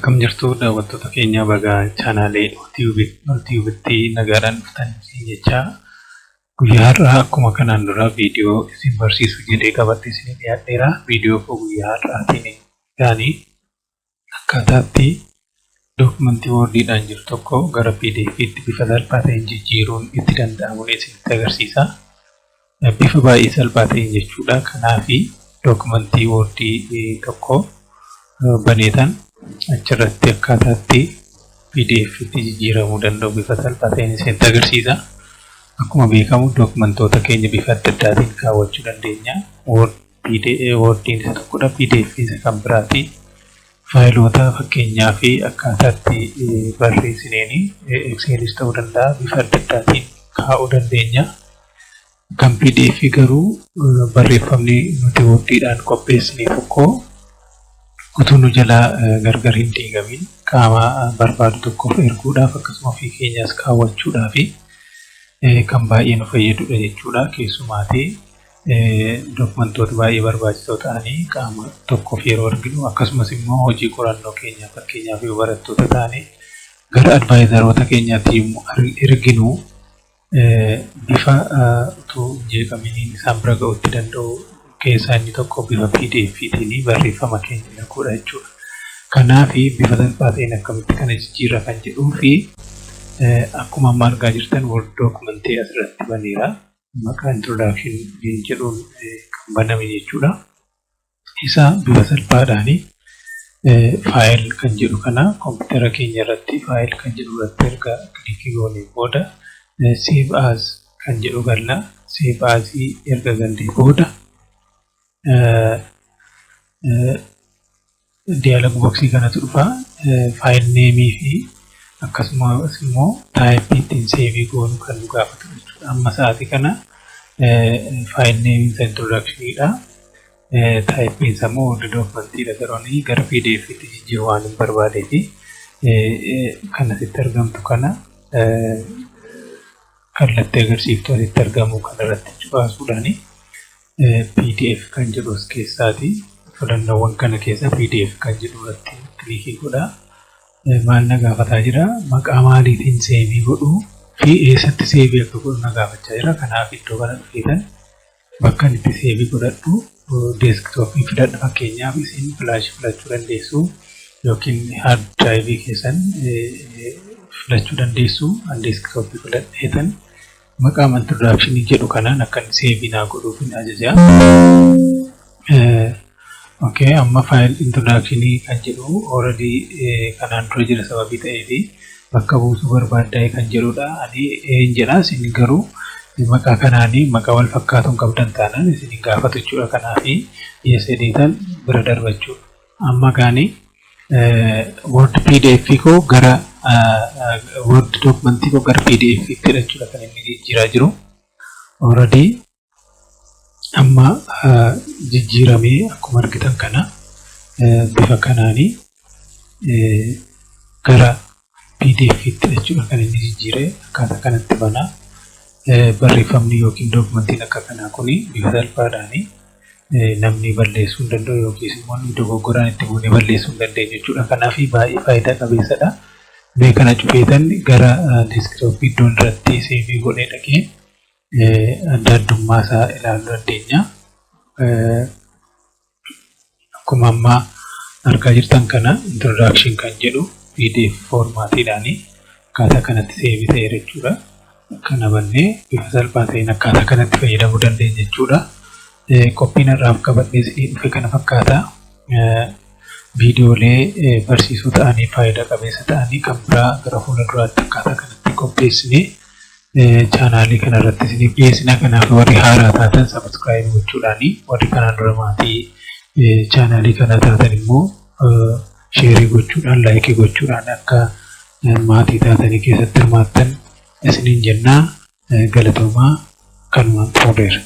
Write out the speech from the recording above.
Akkam jirtu daawwattoota keenya? Baga chaanaalee OTV'tti nagaadhaan dhuftan jechaa, guyyaa har'aa akkuma kanaan dura viidiyoo isin barsiisu jedhee qabadhe isinii dhiyaadheera. Viidiyoo koo guyyaa har'aatiin gaanii akkaataatti dookumentii Wordiidhaan jiru tokko gara PDF'tti bifa salphaa ta'een jijjiiruun itti danda'amuun isinitti agarsiisa. Bifa baay'ee salphaa ta'een jechuudha. Kanaafi dookumentii Wordii tokko baneetan achirratti akkaataatti PDF'tti jijjiiramuu danda'u bifa salphaa ta'een isinitti agarsiisa. Akkuma beekamu dookumentoota keenya bifa adda addaatiin kaawwachuu dandeenya. Wordiin isa tokkodha, PDF isa kan biraati. Faayiloota fakkeenyaa fi akkaataatti barreessineeni Excelis ta'uu danda'a, bifa adda addaatiin kaa'uu dandeenya. Kan PDF garuu barreeffamni nuti Wordiidhaan qopheessine tokko utuu nu jalaa gargar hin diigamin qaama barbaadu tokkoof erguudhaaf, akkasuma ofii keenyaas kaawwachuudhaaf kan baay'ee nu fayyadudha jechuudha. Keessumaatii dookumentoota baay'ee barbaachisoo ta'anii qaama tokkoof yeroo arginu, akkasumas immoo hojii qorannoo keenyaa, fakkeenyaaf yoo barattoota ta'anii gara adviseroota keenyaatti yommuu erginu, bifa utuu hin jeeqaminiin isaan bira ga'uutti danda'u keessaa inni tokko bifa PDF'tiin barreeffama keenya erguudha jechuudha. Kanaaf bifa salphaa ta'een akkamitti kana jijjiirra kan jedhuu fi akkuma amma argaa jirtan Word dookumentii asirratti baneera. Maqaa introduction jedhuun kan baname jechuudha. Isa bifa salphaadhaan file kan jedhu kana kompiitara keenya irratti file kan jedhu irratti erga click goonee booda save as kan jedhu galla. Save as erga gallee booda dialog boxii kanatu dhufa. File nameii fi akkasumas immoo typeii ittiin saveii goonu kan nu gaafatu jechuudha. Amma sa'aatii kana file nameiin isaa introductioniidha. Typeiin isaa immoo Word documentiidha. Garuu ani gara PDF'tti jijjiiruu waan hin barbaadee fi kan asitti argamtu kana, kallattii agarsiiftuu asitti argamu kanarratti cuqaasuudhaan PDF kan jedhu as keessaati. Filannoowwan kana keessa PDF kan jedhu irratti clickii godhaa. Maal na gaafataa jira? Maqaa maaliitiin saveii godhuu fi eessatti saveii akka godhu na gaafachaa jira. Kanaaf iddoo kana dhufeetan bakka inni itti saveii godhadhu desktopii filadha. Fakkeenyaaf isin flashii filachuu dandeessu yookiin hard driveii keessan filachuu dandeessu. Desktopii filadheetan maqaa introductionii jedhu kanaan akka inni saveii naa godhuuf hin ajaja. Okay, amma file introductionii kan jedhu already kanaan dura jira sababii ta'eefi bakka buusuu barbaaddaa kan jedhudha. Ani een jedha, isin garuu maqaa kanaanii maqaa wal fakkaatuun qabdan taanaan isin gaafatu jechuudha. Kanaafi yes jedheetan bira darba jechuudha. Amma gaanii Word PDF koo gara Word documentii koo gara PDF tti jechuudha kan inni jijjiiraa jiru. Already amma jijjiiramee akkuma argitan kana bifa kanaanii gara PDF tti jechuudha kan inni jijjiiree akkaataa kanatti banaa. Barreeffamni yookiin dookumentiin akka kanaa kuni bifa salphaadhaan namni balleessuu hin danda'u yookiis immoo dogoggoraan itti buunee balleessuu hin dandeenyu jechuudha. Kanaaf baay'ee faayidaa qabeessadha. Mee kana cufeetan gara desktopii iddoon irratti saveii godhee dhaqee adda addummaa isaa ilaaluu dandeenya. Akkuma ammaa argaa jirtan kana introduction kan jedhu PDF formatiidhaan akkaataa kanatti saveii ta'eera jechuudha. Kana bannee bifa salphaa ta'een akkaataa kanatti fayyadamuu dandeenya jechuudha. Qophiin har'aaf qabadhee isinii dhufe kana fakkaata. Viidiyoolee barsiisoo ta'anii, faayidaa qabeessa ta'anii kan biraa gara fuula duraatti akkaataa kanatti qopheessinee chaanaalii kanarratti isiniif dhiyeessina. Kanaaf warri haaraa taatan subscribe gochuudhaani, warri kanaan dura maatii chaanaalii kana taatan immoo shareii gochuudhaan, likeii gochuudhaan akka maatii taatanii keessatti hirmaattan isiniin jennaa. Galatoomaa, kanumaan xumureera.